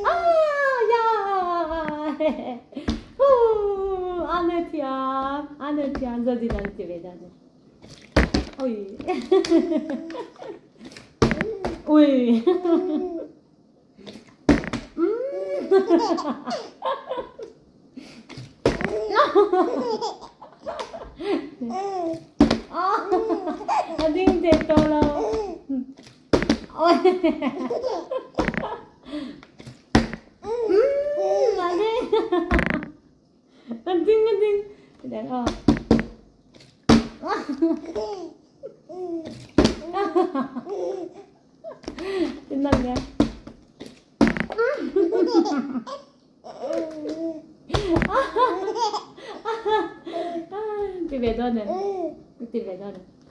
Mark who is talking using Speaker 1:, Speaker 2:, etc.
Speaker 1: Ah, ya! Huu, a na thiam, a na thiam, Zodin an ti ve dan. Ui. Ui. A ding thei tawh lo. A ding a ding. 신났네. Ti ve dawn em? Ti ve dawn em?